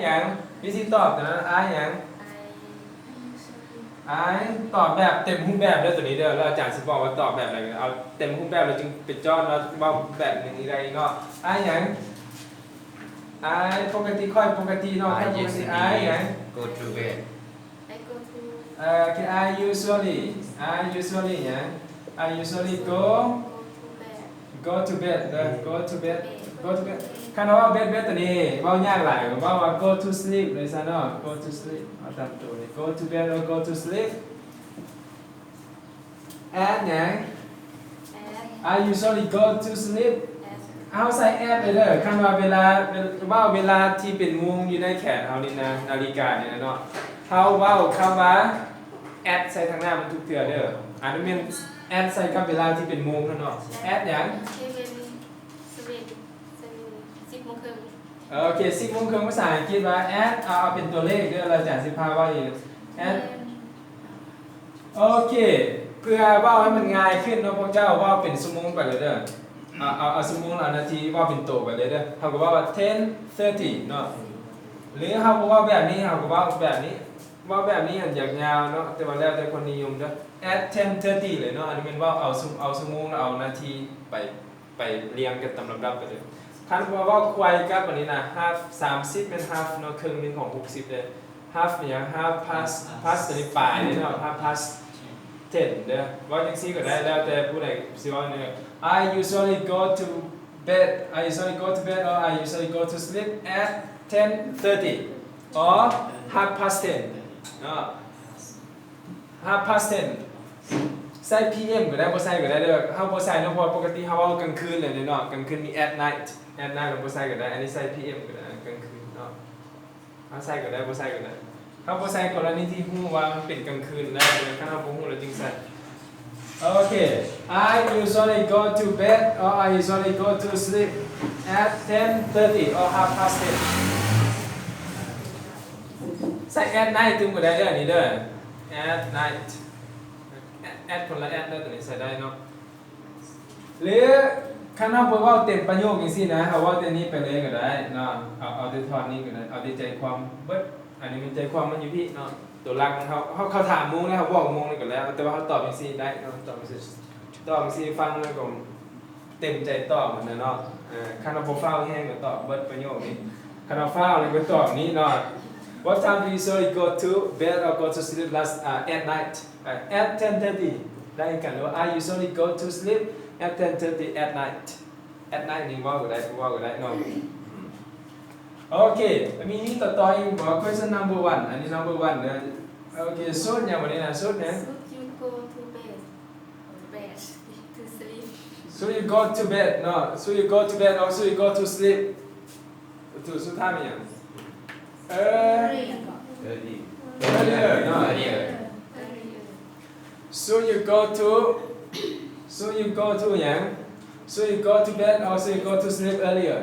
ຫຍັງ? ວິທີຕອບຕົວນັ້ນ I ຫຍັງ? I ຕອບແບບເຕັມຮູບແບບເດີ ຕົວນີ້ເດີ ແລ້ວອາຈານຊິບອກວ່າຕອບແບບໃດ ເອົາເຕັມຮູບແບບແລ້ວຈຶ່ງໄປຈອດເນາະ ເວົ້າແບບໜຶ່ງອີກໄດ້ເນາະ I ຫຍັງ? I ປົກກະຕິ ຂ້ອຍປົກກະຕິເນາະ ຂ້ອຍປົກກະຕິ I ຫຍັງ? Go to bed. I go to ເອີ I usually I usually ຫຍັງ? I usually go go to bed go to bed go to bed ຄັນເຮົາເວົ້າ bed bed ຕົວນີ້ເວົ້າຍາກຫຼາຍ ເວົ້າວ່າ go to sleep ເລີຍຊະເນາະ go to sleep ເອົາຕາມໂຕເລີຍ go to bed or go to sleep at ຫຍັງ? I usually go to sleep ເຮົາໃສ່ at ໄປເດີ ຄັນວ່າເວລາ ເວົ້າເວລາທີ່ເປັນໂມງຢູ່ໃນແຂນເຮົານີ້ນະ ນາລິການີ້ນະເນາະ ເຮົາເວົ້າຄຳວ່າ at ໃສ່ທາງໜ້າມັນທຸກເທື່ອເດີ ອັນນັ້ນແມ່ນ at ໃສ່ກັບເວລາທີ່ເປັນໂມງຫັ້ນເນາະ at ຫຍັງ? ສິບໂມງເຄິ່ງ ເອີ ໂອເຄ ສິບໂມງເຄິ່ງພາສາອັງກິດວ່າ at ເອົາ ເອົາເປັນຕົວເລກເດີ ແລ້ວອາຈານຊິພາເວົ້າອີກ at ໂອເຄ ເພື່ອເວົ້າໃຫ້ມັນງ່າຍຂຶ້ນເນາະ ພວກເຈົ້າເວົ້າເປັນຊົ່ວໂມງໄປເລີຍເດີ ເອົາ ເອົາ ເອົາຊົ່ວໂມງ ເອົານາທີ ເວົ້າເປັນໂຕໄປເລີຍເດີ ເຮົາກໍເວົ້າວ່າ ten thirty ເນາະ ຫຼືເຮົາບໍ່ເວົ້າແບບນີ້ ເຮົາກໍເວົ້າແບບນີ້ ເວົ້າແບບນີ້ມັນຢາກຍາວເນາະ ແຕ່ວ່າແລ້ວແຕ່ຄົນນິຍົມເດີ at ten thirty ເລີຍເນາະ ອັນນີ້ແມ່ນເວົ້າເອົາ ເອົາຊົ່ວໂມງ ແລ້ວເອົານາທີໄປ ໄປລຽງກັນຕາມລຳດັບໄປເລີຍ ຄັນວ່າເວົ້າໄຂວ້ກັບອັນນີ້ນະ half ສາມສິບແມ່ນ half ເນາະ ເຄິ່ງໜຶ່ງຂອງຫົກສິບເດ້ half ແມ່ນຫຍັງ? half past past ຕົວນີ້ປາຍເດ້ເນາະ half past ten ເດີ ເວົ້າຈັ່ງຊີ້ກໍໄດ້ ແລ້ວແຕ່ຜູ້ໃດຊິເວົ້າເດີ I usually go to bed I usually go to bed or I usually go to sleep at ten thirty or half past ten ເນາະ half past ten ໃສ່ PM ກໍໄດ້ ບໍ່ໃສ່ກໍໄດ້ເດີ ເຮົາບໍ່ໃສ່ເນາະ ເພາະວ່າປົກກະຕິເຮົາເວົ້າກາງຄືນແຫຼະເນາະ ກາງຄືນມີ at night at night ເຮົາບໍ່ໃສ່ກໍໄດ້ ອັນນີ້ໃສ່ PM ກໍໄດ້ ກາງຄືນເນາະ ເຮົາໃສ່ກໍໄດ້ ບໍ່ໃສ່ກໍໄດ້ ເຮົາບໍ່ໃສ່ກໍລະນີທີ່ຮູ້ວ່າມັນເປັນກາງຄືນແລ້ວ ຄັນເຮົາບໍ່ຮູ້ແລ້ວຈຶ່ງໃສ່ ໂອເຄ I usually go to bed or I usually go to sleep at ten thirty or half past ten ໃສ່ at night ຕື່ມກໍໄດ້ເດີ ອັນນີ້ເດີ at night at ຄົນລະ at ເດີ ຕົວນີ້ໃສ່ໄດ້ເນາະ ຫຼືຄັນເຮົາບໍ່ເວົ້າເຕັມປະໂຫຍກຈັ່ງຊີ້ນະ ເຮົາເວົ້າແຕ່ນີ້ໄປເລີຍກໍໄດ້ເນາະ ເອົາ ເອົາແຕ່ທ່ອນນີ້ກໍໄດ້ ເອົາແຕ່ໃຈຄວາມເບິດ ອັນນີ້ແມ່ນໃຈຄວາມມັນຢູ່ພີ້ເນາະ ຕົວຫຼັກເຮົາ ເຮົາ ເຂົາຖາມໂມງແລ້ວ ເຮົາບອກໂມງນີ້ກໍແລ້ວ ແຕ່ວ່າເຮົາຕອບຈັ່ງຊີ້ໄດ້ເນາະ ຕອບຈັ່ງຊີ້ ຕອບຈັ່ງຊີ້ຟັງແລ້ວກໍເຕັມໃຈຕອບຫັ້ນນະເນາະ ເອີ ຄັນເຮົາບໍ່ຟ້າວແຮງກໍຕອບເບິດປະໂຫຍກນີ້ ຄັນເຮົາຟ້າວແລ້ວກໍຕອບນີ້ເນາະ What time do you usually go to bed or go to sleep last uh, at night? Uh, at ten thirty ໄດ້ຄືກັນ ຫຼືວ່າ I usually go to sleep at ten thirty at night. At night ນີ້ເວົ້າກໍໄດ້ ບໍ່ເວົ້າກໍໄດ້ເນາະ ໂອເຄ ມີ ມີຕໍ່ໆອີກບໍ່? Question number one ອັນນີ້ number one ເດີ ໂອເຄ Should ຫຍັງບັດນີ້ນະ Should ຫຍັງ? Should you go to bed? Bed to sleep. Should you go to bed ເນາະ Should you go to bed or should you go to sleep? ໂຕສຸດທ້າຍແມ່ນຫຍັງ? ເອີ Early. Earlier ເນາະ Earlier. Should you go to Should you go to ຫຍັງ? Should you go to bed or should you go to sleep earlier?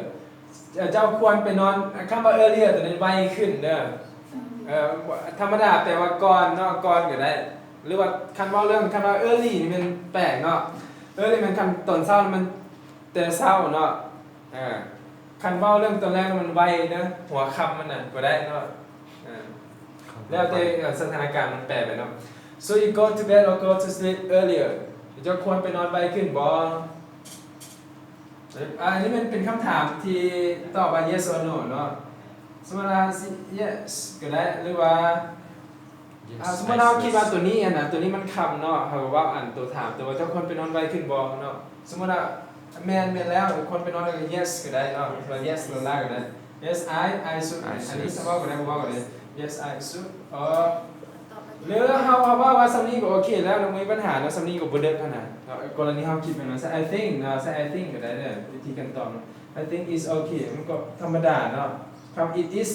ເຈົ້າຄວນໄປນອນ ຄຳວ່າ earlier ຕົວນີ້ໄວຂຶ້ນເດີ ເອີ ທຳມະດາແປວ່າກ່ອນເນາະ ກ່ອນກໍໄດ້ ຫຼືວ່າຄັນເວົ້າເລື່ອງ ຄັນວ່າ early ນີ້ແມ່ນແປກເນາະ early ແມ່ນຄັນຕອນເຊົ້າ ມັນແຕ່ເຊົ້າເນາະ ເອີ ຄັນເວົ້າເລື່ອງຕອນແລງ ມັນໄວເດີ ຫົວຄ່ຳມັນນະ ກໍໄດ້ເນາະ ເອີ ແລ້ວແຕ່ສະຖານະການມັນແປໄປເນາະ So you go to bed or go to sleep earlier? ເຈົ້າຄວນໄປນອນໄວຂຶ້ນບໍ່? ອັນນີ້ແມ່ນເປັນຄຳຖາມທີ່ຕອບວ່າ yes or no ເນາະ ສົມມຸດວ່າ yes ກໍໄດ້ ຫຼືວ່າ ອ່າ ສົມມຸດເຮົາຄິດວ່າຕົວນີ້ຫັ້ນນະ ຕົວນີ້ມັນຄ່ຳເນາະ ເຮົາກໍເວົ້າອັນຕົວຖາມ ແຕ່ວ່າເຈົ້າຄວນໄປນອນໄວຂຶ້ນບໍ່ເນາະ ສົມມຸດວ່າແມ່ນ ແມ່ນແລ້ວ ຄວນໄປນອນ yes ກໍໄດ້ເນາະ ວ່າ yes ຫຼື no ກໍໄດ້ yes I I should ອັນນີ້ເວົ້າກໍໄດ້ ບໍ່ເວົ້າກໍໄດ້ yes I should or ຫຼືເຮົາ ເຮົາເວົ້າວ່າສ່ຳນີ້ກໍໂອເຄແລ້ວ ບໍ່ມີບັນຫາເນາະ ສ່ຳນີ້ກໍບໍ່ເດິກຫັ້ນນະເນາະ ກໍລະນີເຮົາຄິດແມ່ນວ່າ I think ເນາະ I think ກໍໄດ້ເດີ ວິທີການຕອບ I think it's okay ມັນກໍທຳມະດາເນາະ ຄຳ it is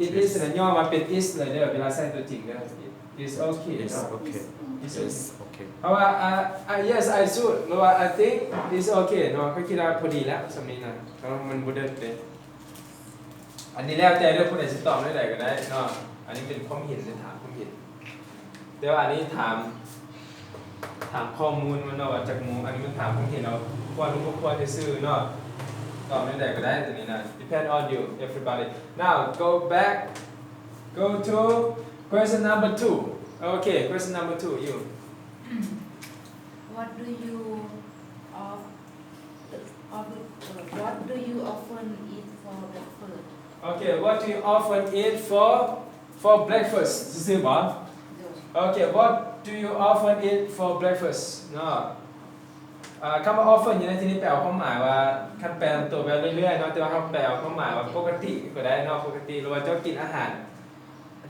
it is ນະ ຫຍໍ້ມາເປັນ is ເລີຍເດີ ເວລາໃຊ້ຕົວຈິງເດີ it's okay ເນາະ it's okay ເພາະວ່າ uh, uh, yes I should ຫຼືວ່າ I think it's okay ເນາະ ຂ້ອຍຄິດວ່າພໍດີແລ້ວ ສ່ຳນີ້ນະ ເພາະມັນບໍ່ເດິກເດ້ ອັນນີ້ແລ້ວແຕ່ເດີ ຜູ້ໃດຊິຕອບແນວໃດກໍໄດ້ເນາະ ອັນນີ້ເປັນຄວາມເຫັນ ເປັນຖາມຄວາມເຫັນ ແຕ່ວ່າອັນນີ້ຖາມ ຖາມຂໍ້ມູນມັນເນາະວ່າຈັກໂມງ ອັນນີ້ມັນຖາມຄວາມເຫັນເອົາ ຄວນຫຼືບໍ່ຄວນຊື່ໆເນາະ ຕອບແນວໃດກໍໄດ້ຕົວນີ້ນະ depend on you everybody. Now go back, go to question number two. Okay, question number two, you. What do you of, of, what do you often eat for breakfast? Okay, what do you often eat for, for breakfast? ຊື່ໆບໍ່? ໂດຍ. Okay, what do you often eat for breakfast? ເນາະ ອ່າ ຄຳວ່າ often ຢູ່ໃນທີ່ນີ້ແປເອົາຄວາມໝາຍວ່າ ຄັນແປຕາມຕົວແປເລື້ອຍໆເນາະ ແຕ່ວ່າເຮົາແປເອົາຄວາມໝາຍວ່າປົກກະຕິກໍໄດ້ເນາະ ປົກກະຕິ ຫຼືວ່າເຈົ້າກິນອາຫານ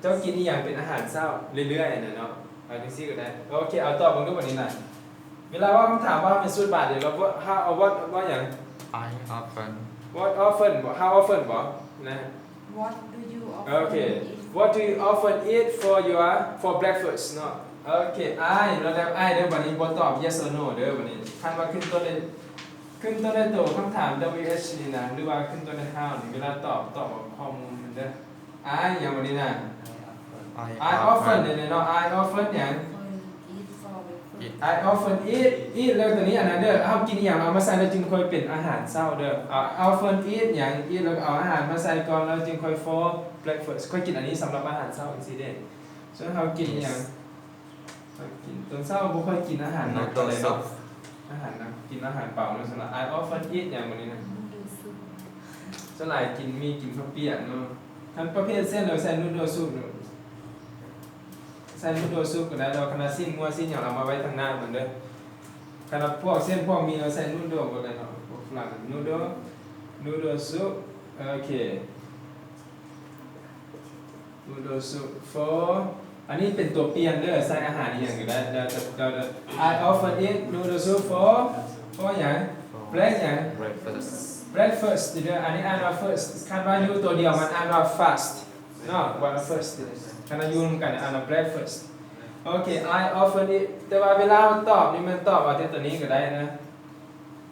ເຈົ້າກິນອີ່ຫຍັງເປັນອາຫານເຊົ້າເລື້ອຍໆຫັ້ນນະເນາະ ເອົາຈັ່ງຊີ້ກໍໄດ້. ໂອເຄ ເອົາຕອບເບິ່ງດູບັດນີ້ນະ ເວລາເວົ້າຄຳຖາມວ່າເປັນສູດບາດດຽວ ແລ້ວ how what ເວົ້າຫຍັງ? I often What often ບໍ່? How often ບໍ່? ນະ What do you ໂອເຄ often eat? What do you often eat for your, for breakfast ເນາະ? ໂອເຄ I ແລ້ວ I ເດີ ບັດນີ້ບໍ່ຕອບ yes or no ເດີ ບັດນີ້ ຄັນວ່າຂຶ້ນຕົ້ນດ້ວຍ ຂຶ້ນຕົ້ນດ້ວຍໂຕຄຳຖາມ W H ນີ້ນະ ຫຼືວ່າຂຶ້ນຕົ້ນດ້ວຍ how ນີ້ ເວລາຕອບ ຕອບເອົາຂໍ້ມູນມັນເດີ. I ຫຍັງບັດນີ້ນະ? I often ເດ້ເນາະ I often ຫຍັງ? Often eat for breakfast. I often eat eat ແລ້ວຕົວນີ້ອັນນັ້ນເດີ ເຮົາກິນອີ່ຫຍັງເອົາມາໃສ່ແລ້ວຈຶ່ງຄ່ອຍເປັນອາຫານເຊົ້າເດີ. I often eat ຫຍັງ eat ແລ້ວກໍເອົາອາຫານມາໃສ່ກ່ອນ ແລ້ວຈຶ່ງຄ່ອຍ for breakfast ຂ້ອຍກິນອັນນີ້ສຳລັບອາຫານເຊົ້າຈັ່ງຊີ້ເດ້. ສ່ວນເຮົາກິນອີ່ຫຍັງ? ຂ້ອຍກິນ ຕອນເຊົ້າບໍ່ຄ່ອຍກິນອາຫານໜັກປານໃດເນາະ ອາຫານໜັກ ກິນອາຫານເບົາເນາະ. ສ່ວນຫຼາຍ I often eat ຫຍັງບັດນີ້ນະ Noodle soup. ສ່ວນຫຼາຍກິນໝີ່ ກິນເຂົ້າປຽກເນາະ. ຄັນປະເພດເສັ້ນ ເຮົາໃສ່ noodle soup ເນາະ ໃສ່ noodle soup ກໍໄດ້ ແຕ່ວ່າຄັນວ່າຊີ້ນງົວຊີ້ນຫຍັງ ເອົາມາໄວ້ທາງໜ້າມັນເດີ. ຄັນວ່າພວກເສັ້ນພວກໝີ່ ເຮົາໃສ່ noodle ກໍໄດ້ເນາະ ພວກຝຣັ່ງ noodle noodle soup. ໂອເຄ noodle soup for ອັນນີ້ເປັນຕົວປ່ຽນເດີ ໃສ່ອາຫານອີ່ຫຍັງກໍໄດ້ ແລ້ວແຕ່ເຈົ້າເດີ. I often eat noodle soup for for ຫຍັງ? Break ຫຍັງ? breakfast breakfast ເດີ. ອັນນີ້ອ່ານວ່າ first ຄັນວ່າຢູ່ຕົວດຽວມັນອ່ານວ່າ fast ເນາະ breakfast ຄັນວ່າຢູ່ນຳກັນອ່ານວ່າ breakfast. ໂອເຄ I often eat ແຕ່ວ່າເວລາເຮົາຕອບນີ້ແມ່ນຕອບເອົາແຕ່ຕົວນີ້ກໍໄດ້ນະ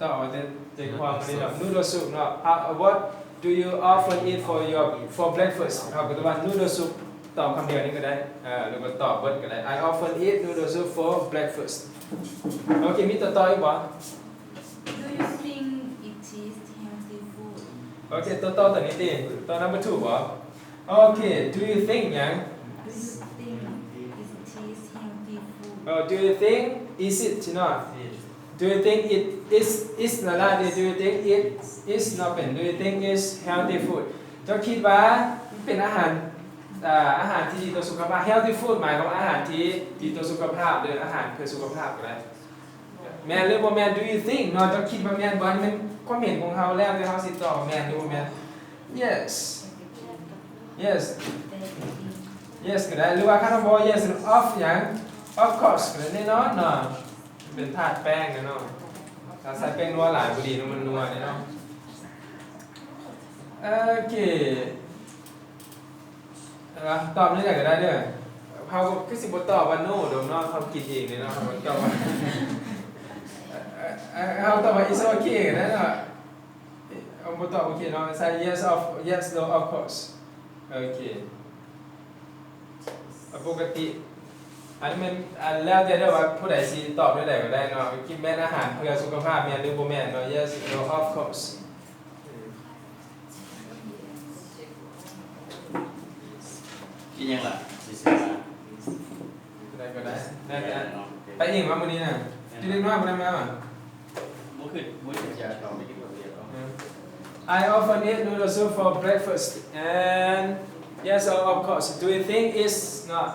ຕອບເອົາແຕ່ໃຈຄວາມອັນນີ້ເນາະ noodle soup ເນາະ. How what do you often eat for your for breakfast? ເຮົາກໍຕອບວ່າ noodle soup ຕອບຄຳດຽວນີ້ກໍໄດ້ ເອີ ຫຼືວ່າຕອບເບິດກໍໄດ້. I often eat noodle soup for breakfast. ໂອເຄ ມີຕົວຕໍ່ອີກບໍ່? Do you think it is healthy food? ໂອເຄ ຕົວຕໍ່ຕົວນີ້ຕິ ຕົວ number two ບໍ່? ໂອເຄ do you think ຫຍັງ? Do you think it is healthy food? ເອີ do you think is it ເນາະ do you think it is is ນະລະ do you think it is ເນາະ ເປັນ do you think is healthy food? ເຈົ້າຄິດວ່າເປັນອາຫານ ອາ ອາຫານທີ່ດີຕໍ່ສຸຂະພາບ healthy food ໝາຍຄວາມວ່າອາຫານທີ່ດີຕໍ່ສຸຂະພາບ ຫຼື ອາຫານເພື່ອສຸຂະພາບກໍໄດ້. ແມ່ນຫຼືບໍ່ແມ່ນ do you think ເນາະ ເຈົ້າຄິດວ່າແມ່ນບໍ່? ອັນນີ້ແມ່ນຄວາມເຫັນຂອງເຮົາແລ້ວ ທີ່ເຮົາຊິຕອບວ່າແມ່ນຫຼືບໍ່ແມ່ນ. Yes yes yes ກໍໄດ້ ຫຼືວ່າຄັນເຮົາບອກ yes of ຫຍັງ of course ກໍໄດ້ ແນ່ນອນເນາະ ເປັນທາດແປ້ງແນ່ນອນ. ຖ້າໃສ່ແປ້ງນົວຫຼາຍບໍ່ດີເນາະ ມັນນົວແນ່ນອນ. ໂອເຄ ເອີ ຕອບແນວໃດກໍໄດ້ເດີ. ເຮົາຄືຊິບໍ່ຕອບວ່າ no ດອກເນາະ ເຮົາຄິດເອງເດ້ເນາະ ເຮົາຕອບວ່າ ເຮົາຕອບວ່າ it's okay ກໍໄດ້ເນາະ. ເຮົາບໍ່ຕອບ ໂອເຄເນາະ ໃສ່ yes of yes no of course. ໂອເຄ ປົກກະຕິ ອັນນີ້ແມ່ນ ອັນແລ້ວແຕ່ເດີວ່າຜູ້ໃດຊິຕອບແນວໃດກໍໄດ້ເນາະ. ກິນແມ່ນອາຫານເພື່ອສຸຂະພາບແມ່ນຫຼືບໍ່ແມ່ນເນາະ yes no of course. ກິນຫຍັງລະຊິເສຍມາ ໄດ້ກໍໄດ້ ໄດ້ແຕ່ ໄປອີກວ່າມື້ນີ້ນະ ຢູ່ເດັກນ້ອຍບໍ່ໄດ້ມາຫວາ? ບໍ່ຄືບໍ່ໄດ້ຢາກເອົາໄປກິນເຂົ້າວຽກເນາະ. I often eat noodle soup for breakfast and yes of course. Do you think it's not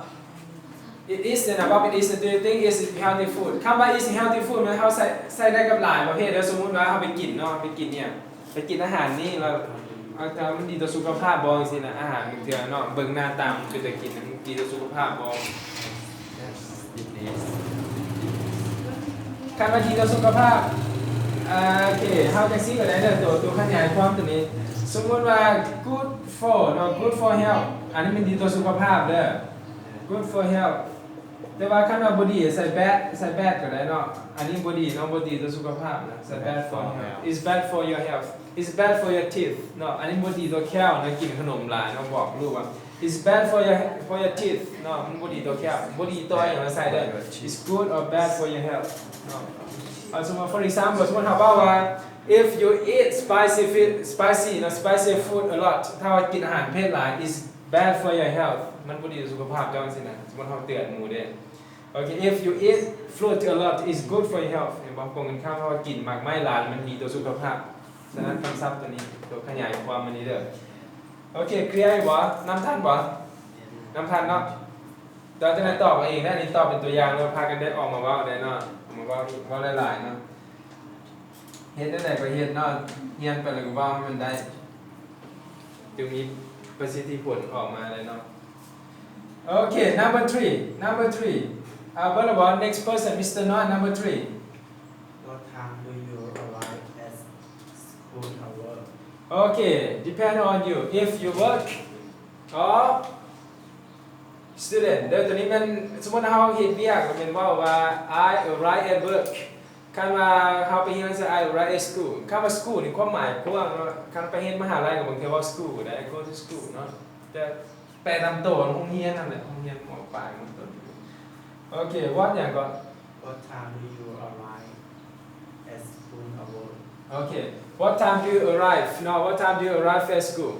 it is ເນາະ if it is ນະ do you think it's healthy food? ຄຳວ່າ it's healthy food ແມ່ນເຮົາໃຊ້ ໃຊ້ໄດ້ກັບຫຼາຍປະເພດເດີ. ສົມມຸດວ່າເຮົາໄປກິນເນາະ ໄປກິນຫຍັງ ໄປກິນອາຫານນີ້ແລ້ວ ເອົາ ແຕ່ວ່າມັນດີຕໍ່ສຸຂະພາບບໍ່ ຈັ່ງຊີ້ນະ. ອາຫານບາງເທື່ອເນາະ ເບິ່ງໜ້າຕາມັນເປັນຕາກິນ ມັນດີຕໍ່ສຸຂະພາບບໍ່? ຄັນວ່າດີຕໍ່ສຸຂະພາບ ໂອເຄ ເຮົາຈັ່ງຊີ້ກໍໄດ້ເດີ ໂຕ ໂຕຂະຫຍາຍຄວາມໂຕນີ້ ສົມມຸດວ່າ good for ເນາະ good for health ອັນນີ້ມັນດີຕໍ່ສຸຂະພາບເດີ good for health. ແຕ່ວ່າຄັນວ່າບໍ່ດີໃສ່ bad ໃສ່ bad ກໍໄດ້ເນາະ. ອັນນີ້ບໍ່ດີເນາະ ບໍ່ດີຕໍ່ສຸຂະພາບນະ ໃສ່ bad for health, it's bad for your health. It's bad for your teeth ເນາະ ອັນນີ້ບໍ່ດີຕໍ່ແຂ້ວນະ ກິນຂະໜົມຫຼາຍເນາະ ບອກລູກວ່າ It's bad for your for your teeth ເນາະ ມັນບໍ່ດີຕໍ່ແຂ້ວ ບໍ່ດີຕໍ່ຫຍັງ ໃສ່ເດີ It's good or bad for your health ເນາະ ເອົາ ສົມມຸດ for example ສົມມຸດເຮົາເວົ້າວ່າ If you eat spicy food spicy ເນາະ spicy food a lot ຖ້າວ່າກິນອາຫານເຜັດຫຼາຍ it's bad for your health ມັນບໍ່ດີຕໍ່ສຸຂະພາບເຈົ້າ ຈັ່ງຊີ້ນະ ສົມມຸດເຮົາເຕືອນໝູ່ເດ້. ໂອເຄ If you eat fruit a lot, it's good for your health ເຫັນບໍ່? ກົງກັນຂ້າມ ເຮົາວ່າກິນໝາກໄມ້ຫຼາຍ ມັນດີຕໍ່ສຸຂະພາບ. ສະນັ້ນຄຳສັບໂຕນີ້ ໂຕຂະຫຍາຍຄວາມມັນນີ້ເດີ. ໂອເຄ ເຄລຍຢູ່ບໍ່? ນຳທັນບໍ່? ນຳທັນເນາະ. ແຕ່ວ່າຈັ່ງໃດຕອບເອົາເອງໄດ້ ອັນນີ້ຕອບເປັນຕົວຢ່າງ ແລ້ວພາກັນໄດ້ອອກມາເວົ້າໄດ້ເນາະ ອອກມາເວົ້າອີກ ເວົ້າຫຼາຍໆເນາະ. ເຮັດແນວໃດກໍເຮັດເນາະ ຮຽນໄປແລ້ວກໍເວົ້າໃຫ້ມັນໄດ້ ຈຶ່ງມີປະສິດທິຜົນອອກມາໄດ້ເນາະ. ໂອເຄ number three number three ເອົາ ເບິ່ງແລ້ວບໍ່? Next person Mister ນ້ອຍ number three. What time do you arrive at school or work? ໂອເຄ depend on you if you work or student ເດີ ໂຕນີ້ແມ່ນ ສົມມຸດເຮົາເຮັດວຽກ ກໍແມ່ນເວົ້າວ່າ I arrive at work ຄັນວ່າເຮົາໄປຮຽນ I arrive at school ຄຳວ່າ school ນີ້ຄວາມໝາຍກວ້າງເນາະ ຄັນໄປຮຽນມະຫາໄລກໍບາງເທື່ອເວົ້າ school ກໍໄດ້ I go to school ເນາະ ແຕ່ແປຕາມໂຕໂຮງຮຽນນັ້ນແຫຼະ ໂຮງຮຽນ ມ.ປາຍ ມ.ຕົ້ນ. ໂອເຄ what ຫຍັງເກາະ? What time do you arrive at school or work? ໂອເຄ What time do you arrive ເນາະ What time do you arrive at school?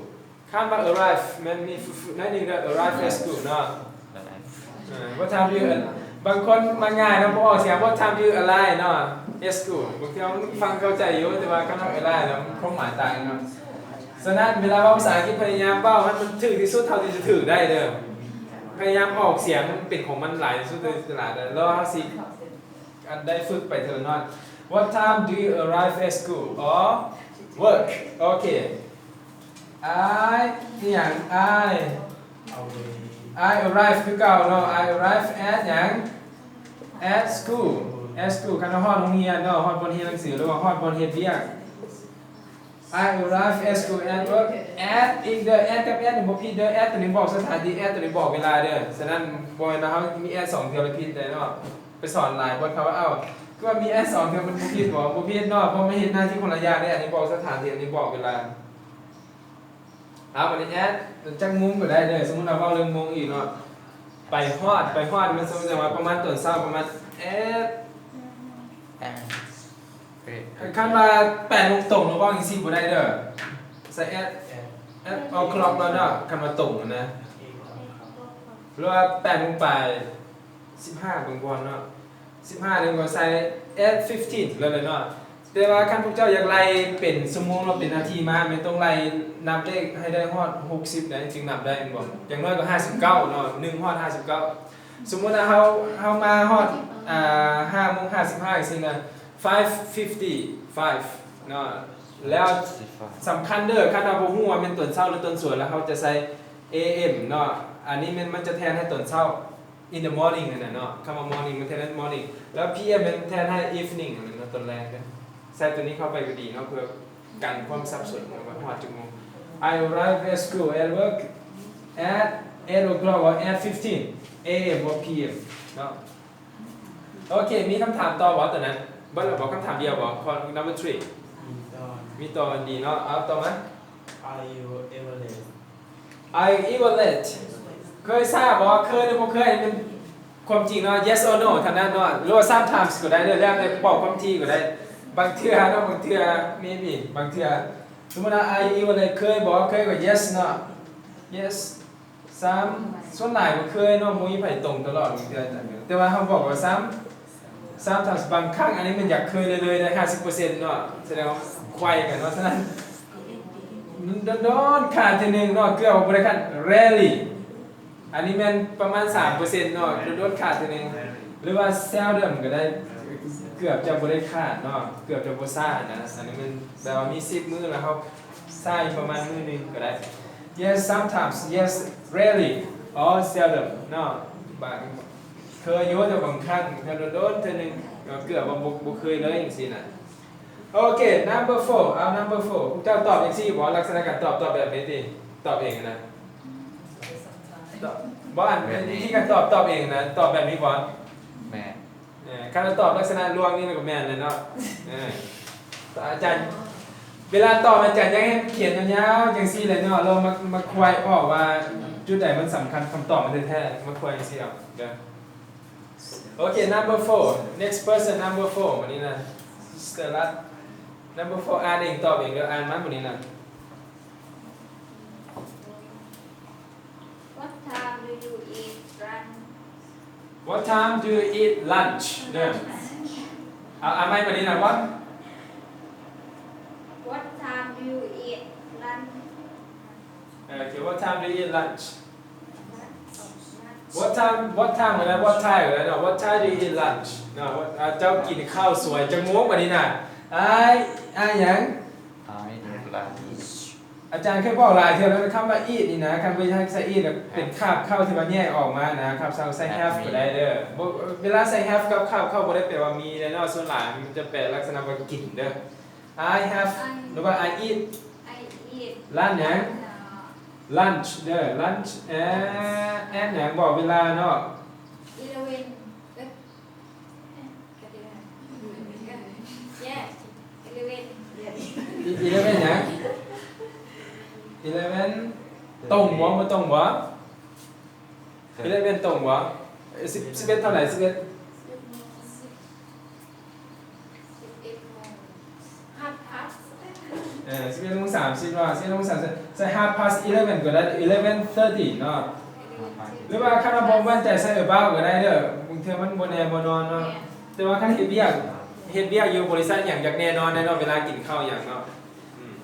ຄຳວ່າ arrive ແມ່ນມີຟຶໆໜ້ອຍໜຶ່ງເດີ arrive at school ເນາະ. ເອີ What time do you ບາງຄົນມັກງ່າຍເນາະ ບໍ່ອອກສຽງ What time do you arrive ເນາະ at school ບາງເທື່ອມັນຟັງເຂົ້າໃຈຢູ່ ແຕ່ວ່າຄຳວ່າ arrive ແລ້ວມັນຄວາມໝາຍຕ່າງກັນເນາະ. ສະນັ້ນເວລາເວົ້າພາສາອັງກິດ ພະຍາຍາມເວົ້າໃຫ້ມັນຖືກທີ່ສຸດເທົ່າທີ່ຈະຖືກໄດ້ເດີ ພະຍາຍາມອອກສຽງໃຫ້ມັນເປັນຂອງມັນຫຼາຍທີ່ສຸດເທົ່າທີ່ຈະຫຼາຍໄດ້ ແລ້ວເຮົາຊິ ອັນໄດ້ຝຶກໄປເທື່ອໜ້ອຍ. What time do you arrive at school or work? ໂອເຄ I ອີ່ຫຍັງ I I arrive ຄືເກົ່າເນາະ I arrive at ຫຍັງ at school at school ຄັນວ່າຮອດໂຮງຮຽນເນາະ ຮອດບ່ອນຮຽນໜັງສື ຫຼືວ່າຮອດບ່ອນເຮັດວຽກ. I arrive at school at work at ອີກເດີ at ກັບ at ນີ້ບໍ່ຜິດເດີ at ໂຕນີ້ບອກສະຖານທີ່ at ໂຕນີ້ບອກເວລາເດີ. ສະນັ້ນບໍ່ແມ່ນວ່າເຮົາມີ at ສອງເທື່ອແລ້ວຜິດໄດ້ເນາະ. ໄປສອນຫຼາຍບ່ອນເຂົາວ່າ ເອົ້າ ຄືວ່າມີ at ສອງເທື່ອມັນບໍ່ຜິດບໍ? ບໍ່ຜິດເນາະ ເພາະມັນເຮັດໜ້າທີ່ຄົນລະຢ່າງເດ້. ອັນນີ້ບອກສະຖານທີ່ ອັນນີ້ບອກເວລາ. ເອົາ ບັດນີ້ at ຈັກໂມງກໍໄດ້ເດີ. ສົມມຸດເຮົາເວົ້າເລື່ອງໂມງອີກເນາະ ໄປຮອດ ໄປຮອດ ມັນສົມມຸດວ່າປະມານຕອນເຊົ້າ ປະມານ at ຄັນວ່າແປດໂມງຕົງ ເຮົາເວົ້າຈັ່ງຊີ້ບໍ່ໄດ້ເດີ ໃສ່ at at o'clock ແລ້ວເນາະ ຄັນວ່າຕົງນະ ຫຼືວ່າແປດໂມງປາຍ ສິບຫ້າເບິ່ງກ່ອນເນາະ ສິບຫ້າ ແລ້ວກໍໃສ່ at fifteen ແລ້ວເນາະ. ແຕ່ວ່າຄັນພວກເຈົ້າຢາກໄລ່ເປັນຊົ່ວໂມງ ຫຼືເປັນນາທີມາ ແມ່ນຕ້ອງໄລ່ນັບເລກໃຫ້ໄດ້ຮອດຫົກສິບໃດ ຈຶ່ງນັບໄດ້ແມ່ນບໍ່? ຢ່າງໜ້ອຍກໍຫ້າສິບເກົ້າເນາະ ໜຶ່ງຮອດຫ້າສິບເກົ້າ. ສົມມຸດວ່າເຮົາ ເຮົາມາຮອດ ອ່າ ຫ້າໂມງຫ້າສິບຫ້າ ຈັ່ງຊີ້ນະ five fifty-five ເນາະ. ແລ້ວສຳຄັນເດີ ຄັນວ່າບໍ່ຮູ້ວ່າແມ່ນຕອນເຊົ້າ ຫຼື ຕອນສວຍ ແລ້ວເຮົາຈະໃສ່ AM ເນາະ ອັນນີ້ແມ່ນມັນຈະແທນໃຫ້ຕອນເຊົ້າ in the morning ຫັ້ນນະເນາະ ຄຳວ່າ morning ມັນແທນໃຫ້ morning ແລ້ວ PM ແມ່ນແທນໃຫ້ evening ຫັ້ນນະເນາະ ຕອນແລງເດີ. ໃສ່ໂຕນີ້ເຂົ້າໄປກໍດີເນາະ ເພື່ອກັນຄວາມສັບສົນວ່າຮອດຈັກໂມງ. I arrive at school at work at eight o'clock or at fifteen AM or PM ເນາະ. ໂອເຄ ມີຄຳຖາມຕໍ່ບໍ່ໂຕນັ້ນ? ເບິດແລ້ວບໍ່? ຄຳຖາມດຽວບໍ່? ຂໍ້ number three ມີຕໍ່ ມີຕໍ່ ດີເນາະ. ເອົາຕໍ່ມາ. Are you ever late? Are you ever late? ເຄີຍຊ້າບໍ່? ເຄີຍ ຫຼື ບໍ່ເຄີຍ? ເປັນຄວາມຈິງເນາະ yes or no ເທົ່ານັ້ນເນາະ ຫຼືວ່າ sometimes ກໍໄດ້ເດີ ແລ້ວແຕ່ເວົ້າຄວາມຖີ່ກໍໄດ້. ບາງເທື່ອເນາະ ບາງເທື່ອ maybe ບາງເທື່ອ. ສົມມຸດວ່າ Are you ever late? ເຄີຍບໍ່? ເຄີຍກໍ yes ເນາະ yes. Some ສ່ວນຫຼາຍບໍ່ເຄີຍເນາະ ບໍ່ມີໃຜຕົງຕະຫຼອດ ບາງເທື່ອ. ແຕ່ວ່າເຮົາບອກວ່າ some sometimes ບາງຄັ້ງ ອັນນີ້ມັນຢາກເຄີຍເລີຍໆ ໄດ້ຫ້າສິບເປີເຊັນເນາະ ສະແດງວ່າໄຂວ້ກັນເນາະ. ສະນັ້ນ ໂດນໆ ຂາດເທື່ອໜຶ່ງເນາະ ເກືອບວ່າບໍ່ໄດ້ຂາດ rarely ອັນນີ້ແມ່ນປະມານສາມເປີເຊັນເນາະ ໂດນໆ ຂາດເທື່ອໜຶ່ງ ຫຼືວ່າ seldom ກໍໄດ້ ເກືອບຈະບໍ່ໄດ້ຂາດເນາະ ເກືອບຈະບໍ່ຊ້ານະ. ອັນນີ້ແມ່ນແປວ່າມີສິບມື້ແລ້ວເຮົາຊ້າຢູ່ປະມານມື້ໜຶ່ງກໍໄດ້. Yes sometimes, yes rarely or seldom ເນາະ ບາງ ເຄີຍຢູ່ ແຕ່ບາງຄັ້ງ ໂດນໆ ເທື່ອໜຶ່ງ ກໍເກືອບວ່າບໍ່ ບໍ່ເຄີຍເລີຍ ຈັ່ງຊີ້ນະ. ໂອເຄ number four ເອົາ number four ພວກເຈົ້າຕອບຈັ່ງຊີ້ບໍ່? ລັກສະນະການຕອບ ຕອບແບບນີ້ຕິ ຕອບເອງນະ ຕອບ ບໍ່ ອັນ ວິທີການຕອບ ຕອບເອງນະ ຕອບແບບນີ້ບໍ່? ແມ່ນ. ເອີ ຄັນວ່າຕອບລັກສະນະລວງນີ້ ມັນກໍແມ່ນແຫຼະເນາະ. ເອີ ອາຈານ ເວລາຕອບອາຈານຢາກໃຫ້ຂຽນຍາວໆຈັ່ງຊີ້ແຫຼະເນາະ ລອງມາ ມາຄວາຍອອກວ່າຈຸດໃດມັນສຳຄັນ ຄຳຕອບມັນແທ້ໆ ມາຄວາຍຈັ່ງຊີ້ເອົາເດີ. ໂອເຄ number four, next person, number four ບາດນີ້ນະ Sister Lat, number four ອ່ານເອງ ຕອບເອງເດີ ອ່ານມາບາດນີ້ນະ. What time do you eat lunch? What time do you eat lunch? ເດີ ເອົາ ເອົາໃໝ່ບາດນີ້ນະ What? What time do you eat lunch? ເອີ ໂອເຄ What time do you eat lunch? What time, what time ກໍໄດ້ what time ກໍໄດ້ເນາະ What time do you eat lunch? ເນາະ ວ່າ ອ່າ ເຈົ້າກິນເຂົ້າສວຍຈັກໂມງບາດນີ້ນະ? I, I ຫຍັງ? I eat lunch. ອາຈານເຄີຍບອກຫຼາຍເທື່ອແລ້ວ ຄຳວ່າ eat ນີ້ນະ ຄັນບໍ່ໃຊ້ eat ແລ້ວເປັນຄາບເຂົ້າທີ່ວ່າແຍກອອກມານະ ຄາບເຂົ້າໃສ່ have ກໍໄດ້ເດີ. ບໍ່ ເວລາໃສ່ have ກັບຄາບເຂົ້າບໍ່ໄດ້ແປວ່າມີເດ້ເນາະ ສ່ວນຫຼາຍມັນຈະແປລັກສະນະວ່າກິນເດີ. I have ຫຼືວ່າ I eat I eat lunch ຫຍັງ? Lunch ເດີ lunch at, at ຫຍັງ? ບອກເວລາເນາະ. Eleven. Yes, eleven. Eleven ຫຍັງ? Eleven ຕົງບໍ່? ບໍ່ຕົງບໍ່? Eleven ຕົງບໍ່? ສິບ ສິບເອັດເທົ່າໃດ? ສິບເອັດ ເອີ ສິບເອັດໂມງສາມສິບເນາະ ສິບເອັດໂມງສາມສິບ ໃສ່ half past eleven ກໍໄດ້ eleven thirty ເນາະ ຫຼືວ່າຄັນວ່າບໍ່ໝັ້ນໃຈໃສ່ about ກໍໄດ້ເດີ ບາງເທື່ອມັນບໍ່ແນ່ບໍ່ນອນເນາະ. ແຕ່ວ່າຄັນເຮັດວຽກ ເຮັດວຽກຢູ່ບໍລິສັດຫຍັງ ຢາກແນ່ນອນແນ່ນອນເວລາກິນເຂົ້າຫຍັງເນາະ. ອືມ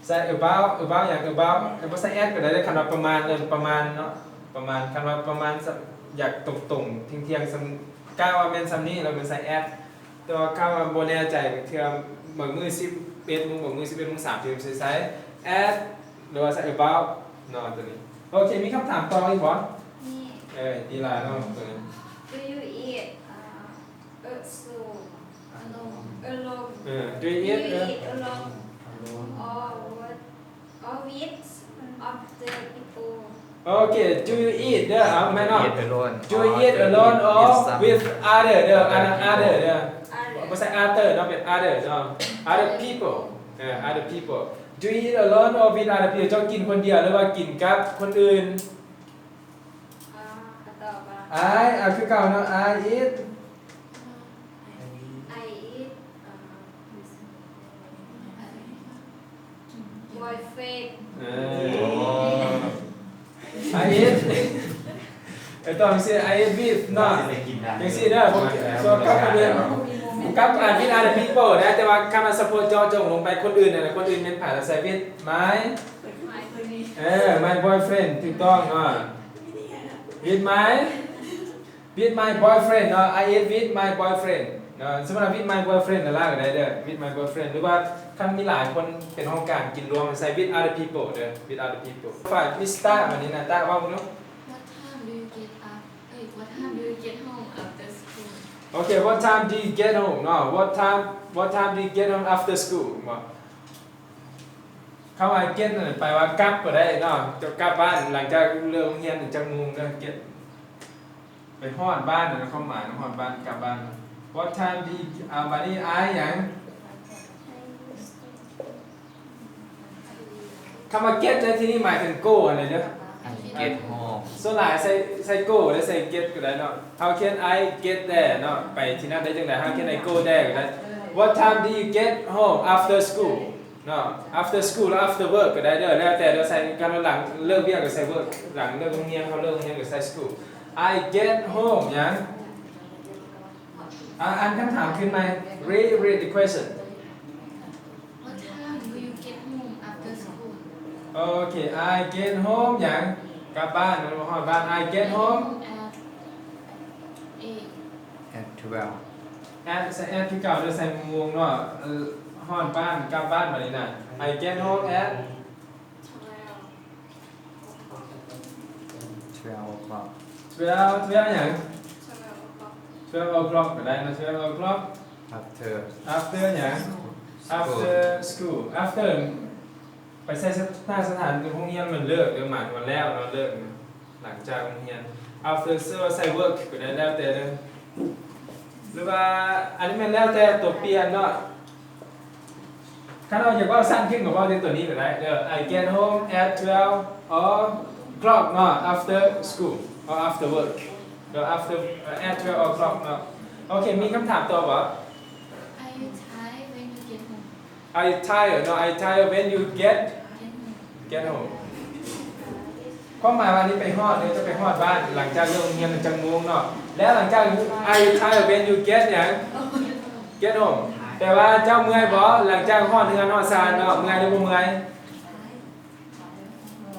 ໃສ່ about about ຫຍັງ about ແຕ່ບໍ່ໃສ່ at ກໍໄດ້ເດີ ຄັນວ່າປະມານ ເອີ້ນປະມານເນາະ ປະມານ ຄັນວ່າປະມານ ຢາກຕົງໆ ທ່ຽງໆ ສ່ຳ ກະວ່າແມ່ນສ່ຳນີ້ ແລ້ວມັນໃສ່ at ແຕ່ວ່າຖ້າວ່າບໍ່ແນ່ໃຈ ບາງເທື່ອບາງມື້ສິບເອັດໂມງ ບາງມື້ສິບເອັດໂມງສາມສິບ ໃສ່ at ຫຼືວ່າໃສ່ about ເນາະ ໂຕນີ້. ໂອເຄ ມີຄຳຖາມຕໍ່ອີກບໍ່? ມີ ເອີ ດີຫຼາຍເນາະ ໂຕນີ້. Do you eat, uh, alone? Alone. ເອີ Do you eat, do you eat alone or with, or with other people? ໂອເຄ Do you eat ເດີ ເອົາ ແມ່ນເນາະ Eat alone. Do you eat alone or with other ເດີ other people. Other ເດີ ບໍ່ໃຊ່ other ເນາະ ເປັນ other ເນາະ other people ເອີ other people. Do you eat alone or with other people? ເຈົ້າກິນຄົນດຽວ ຫຼືວ່າກິນກັບຄົນອື່ນ? ອ່າ ຄຳຕອບວ່າ I ອ່າ ຄືເກົ່າເນາະ I eat I eat, uh, boyfriend. ເອີ I eat ໄປຕໍ່ຈັ່ງຊີ້ I eat with ເນາະ ຈັ່ງຊີ້ເດີ ບໍ່ກັບຄົນອື່ນ ກັບ with other people ໄດ້ ແຕ່ວ່າຄັນວ່າສະເພາະເຈາະຈົງລົງໄປຄົນອື່ນນັ້ນ ຄົນອື່ນແມ່ນໃຜ? ລະໃສ່ with my, ເອີ my boyfriend ຖືກຕ້ອງເນາະ with my with my boyfriend ເນາະ I eat with my boyfriend ເນາະ ສົມມຸດວ່າ with my boyfriend ລະລະກໍໄດ້ເດີ with my boyfriend ຫຼືວ່າຄັນມີຫຼາຍຄົນເປັນຫ້ອງການກິນລວມໃສ່ with other people ເດີ with other people. ຝາກ Miss ຕາ ບາດນີ້ນະ ຕາ ເວົ້າເບິ່ງດູ. What time do you get up? ເອີຍ What time do you get home after school? ໂອເຄ What time do you get home ເນາະ What time, what time do you get home after school ເນາະ. ຄຳວ່າ get ນັ້ນແປວ່າກັບກໍໄດ້ເນາະ ຈະກັບບ້ານຫຼັງຈາກເລີກໂຮງຮຽນຈັກໂມງເດີ get ໄປຮອດບ້ານນະ ຄວາມໝາຍນະ ຮອດບ້ານ ກັບບ້ານ. What time do you, ອ່າ ບາດນີ້ I ຫຍັງ? ຄຳວ່າ get ໃນທີ່ນີ້ໝາຍເຖິງ go ຫັ້ນເດີ. I get home. ສ່ວນຫຼາຍໃສ່ ໃສ່ go ແລະ ໃສ່ get ກໍໄດ້ເນາະ. How can I get there ເນາະ ໄປທີ່ນັ້ນໄດ້ຈັ່ງໃດ? How can I go there ກໍໄດ້. What time do you get home after school? ເນາະ after school ແລະ after work ກໍໄດ້ເດີ ແລ້ວແຕ່ເດີ ໃສ່ກັນວ່າຫຼັງເລີກວຽກກໍໃສ່ work ຫຼັງເລີກໂຮງຮຽນ ເຂົາເລີກໂຮງຮຽນກໍໃສ່ school. I get home ຫຍັງ? ອ່າ ອ່ານຄຳຖາມຄືນໃໝ່ read, read the question. What time do you get home after school? ໂອເຄ I get home ຫຍັງ? ກັບບ້ານ ຮອດບ້ານ I get home at eight. At twelve. At ໃສ່ at ຄືເກົ່າເດີ ໃສ່ໂມງເນາະ ຮອດບ້ານ ກັບບ້ານ ບາດນີ້ນະ I get home at twelve. Twelve o'clock. Twelve, twelve ຫຍັງ? Twelve o'clock. Twelve o'clock ກໍໄດ້ນະ twelve o'clock. After. After ຫຍັງ? School. After school. After ໄປໃສ່ສະຖານ ສະຖານໂຮງຮຽນ ແມ່ນເລີກເດີ ໝາຍເຖິງວ່າແລ້ວເນາະ ເລີກ ຫຼັງຈາກໂຮງຮຽນ. After ເຊິ່ງວ່າໃສ່ work ກໍໄດ້ ແລ້ວແຕ່ເດີ ຫຼືວ່າອັນນີ້ແມ່ນແລ້ວແຕ່ຕົວປ່ຽນເນາະ. ຄັນເຮົາຢາກເວົ້າສັ້ນຂຶ້ນກໍເວົ້າແຕ່ຕົວນີ້ກໍໄດ້ເດີ I get home at twelve o'clock ເນາະ after school or after work ເດີ after at twelve o'clock ເນາະ. ໂອເຄ ມີຄຳຖາມຕໍ່ບໍ່? Are you tired when you get home? Are you tired? No, are you tired when you get get home? ຄວາມໝາຍວ່ານີ້ໄປຮອດເດີ ຈະໄປຮອດບ້ານຫຼັງຈາກເລີກໂຮງຮຽນຈັກໂມງເນາະ ແລ້ວຫຼັງຈາກ Are you tired when you get ຫຍັງ? Get home. ແປວ່າເຈົ້າເມື່ອຍບໍ່ ຫຼັງຈາກຮອດເຮືອນຮອດຊານເນາະ ເມື່ອຍຫຼືບໍ່ເມື່ອຍ?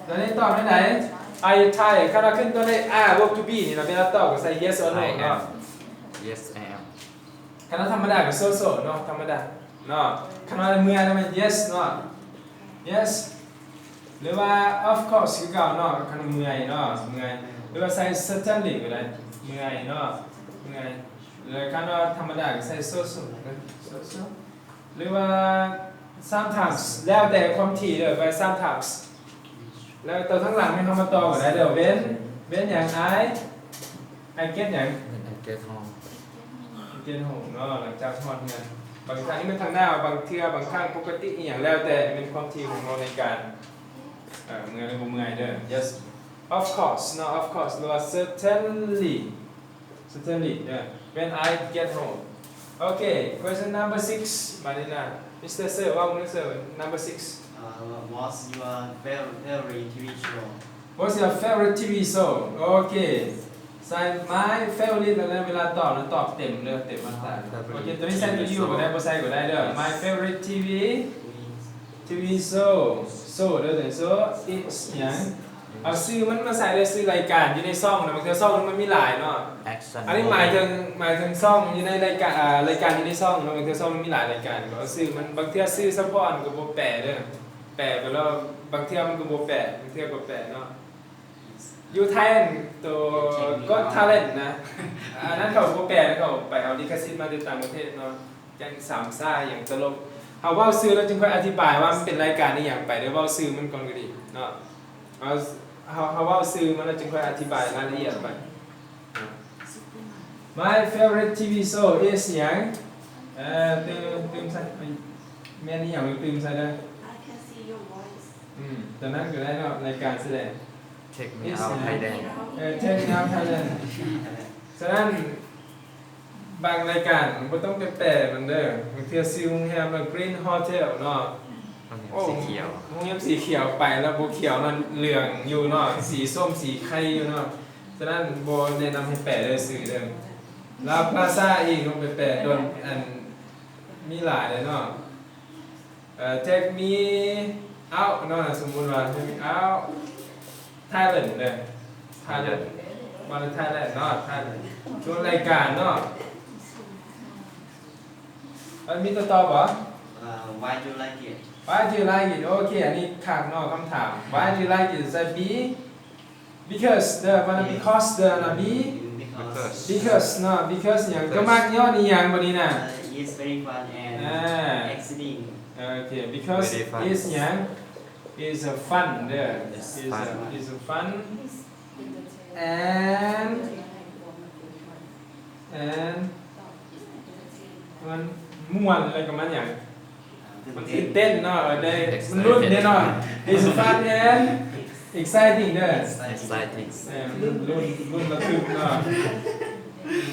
ແລ້ວນີ້ຕອບແນວໃດ? Are you tired? ຄັນວ່າຂຶ້ນຕົ້ນດ້ວຍ are verb to be ນີ້ນະ ເວລາຕອບກໍໃສ່ yes or no ເນາະ. Yes, I am. ຄັນວ່າທຳມະດາກໍ so so ເນາະ ທຳມະດາເນາະ. ຄັນວ່າເມື່ອຍແລ້ວແມ່ນ yes ເນາະ yes ຫຼືວ່າ of course ຄືເກົ່າເນາະ ຄັນວ່າເມື່ອຍເນາະ ເມື່ອຍ ຫຼືວ່າໃສ່ certainly ກໍໄດ້ ເມື່ອຍເນາະ ເມື່ອຍ. ຫຼືຄັນວ່າທຳມະດາກໍໃສ່ so so so so ຫຼືວ່າ sometimes ແລ້ວແຕ່ຄວາມຖີ່ເດີ ໄປ sometimes. ແລ້ວໂຕທາງຫຼັງນີ້ເຮົາມາຕໍ່ກັນໄດ້ເດີ when when ຫຍັງ I I get ຫຍັງ When I get home. Get home ເນາະ ຫຼັງຈາກຮອດເຮືອນ. ບາງຄັ້ງນີ້ແມ່ນທາງໜ້າ ບາງເທື່ອບາງຄັ້ງປົກກະຕິອີ່ຫຍັງແລ້ວແຕ່ ແມ່ນຄວາມຖີ່ຂອງເຮົາໃນການ ເອີ ເມື່ອຍຫຼືບໍ່ເມື່ອຍເດີ. Yes, of course ເນາະ of course ຫຼືວ່າ certainly certainly ເດີ when I get home. ໂອເຄ question number six ບາດນີ້ນະ Mister Sir ເວົ້າເບິ່ງເດີ Sir number six. Uh, what's your fav- favorite T V show? What's your favorite T V show? ໂອເຄ ໃສ່ my favorite ແລ້ວເວລາຕອບແລ້ວຕອບເຕັມເດີ ເຕັມມາດຕາ. ໂອເຄ ຕົວນີ້ໃສ່ຕົວ you ກໍໄດ້ ບໍ່ໃສ່ກໍໄດ້ເດີ. My favorite T V T V show show ເດີ show is ຫຍັງ? ເອົາຊື່ມັນມາໃສ່ເດີ ຊື່ລາຍການຢູ່ໃນຊ່ອງນະ ບາງເທື່ອຊ່ອງມັນມີຫຼາຍເນາະ. ອັນນີ້ໝາຍເຖິງ ໝາຍເຖິງຊ່ອງຢູ່ໃນລາຍການ ອາ ລາຍການຢູ່ໃນຊ່ອງເນາະ ບາງເທື່ອຊ່ອງມັນມີຫຼາຍລາຍການ ກໍເອົາຊື່ມັນ ບາງເທື່ອຊື່ສະເພາະອັນກໍບໍ່ແປເດີ ແປໄປແລ້ວ ບາງເທື່ອມັນກໍບໍ່ແປ ບາງເທື່ອກໍແປເນາະ. ຢູ່ໄທແລນໂຕ Got Talent ນະ ອັນນັ້ນເຂົາບໍ່ແປ ເຂົາໄປເອົາລິຂະສິດມາແຕ່ຕ່າງປະເທດເນາະ ຈັ່ງສາມຊາຫຍັງຕະຫຼົກ. ເຮົາເວົ້າຊື່ແລ້ວຈຶ່ງຄ່ອຍອະທິບາຍວ່າມັນເປັນລາຍການອີ່ຫຍັງໄປເດີ ເວົ້າຊື່ມັນກ່ອນກໍດີເນາະ. ເຮົາ ເຮົາ ເຮົາເວົ້າຊື່ມັນແລ້ວຈຶ່ງຄ່ອຍອະທິບາຍລາຍລະອຽດໄປ. My favorite T V show is ຫຍັງ? ເອີ ຕື່ມ ຕື່ມໃສ່ ແມ່ນອີ່ຫຍັງ ຕື່ມໃສ່ເດີ. I can see your voice. ອືມ ຕົວນັ້ນກໍໄດ້ເນາະ ລາຍການສະແດງ. Take me out Thailand. ເອີ Take me out Thailand. ສະນັ້ນ ບາງລາຍການບໍ່ຕ້ອງໄປແປມັນເດີ ບາງເທື່ອຊື່ໂຮງແຮມວ່າ Green Hotel ເນາະ. ໂອ້ ສີຂຽວ ໂຮງແຮມສີຂຽວ ໄປແລ້ວບໍ່ຂຽວເນາະ ເຫຼືອງຢູ່ເນາະ ສີສົ້ມສີໄຂ່ຢູ່ເນາະ. ສະນັ້ນບໍ່ແນະນຳໃຫ້ແປເດີຊື່ເດີ. ລາວພລາຊາອີກ ຕ້ອງໄປແປໂດນ ອັນ ມີຫຼາຍເດີເນາະ. ເອີ Take me out ເນາະ ສົມມຸດວ່າ Take me out Thailand ເດີ Thailand ມາ Thailand ເນາະ Thailand ຊົນລາຍການເນາະ. ເອີ ມີຕໍ່ຕໍ່ບໍ່? Uh, why do you like it? Why do you like it? ໂອເຄ ອັນນີ້ຄັກເນາະ ຄຳຖາມ Why do you like it? Is that B? Because ເດີ ມັນ Yes. because ເດີນະ B Because. because ເນາະ because ຫຍັງ Because. ກໍມັກຍ້ອນອີ່ຫຍັງບັດນີ້ນະ. Uh, it's very fun and ອ່າ exciting. ໂອເຄ because Very fun. is ຫຍັງ is a fun ເດີ It's is a fun. is a fun and and ມັນມ່ວນ ແລ້ວກໍມັນຫຍັງ ມັນຕື່ນເຕັ້ນເນາະ ເອີ ໄດ້ Exciting. ມັນລຸ້ນເດ້ເນາະ. It's fun and exciting ເດີ. Exciting. ເອີ ລຸ້ນ ລຸ້ນ ລຸ້ນລະທຶກເນາະ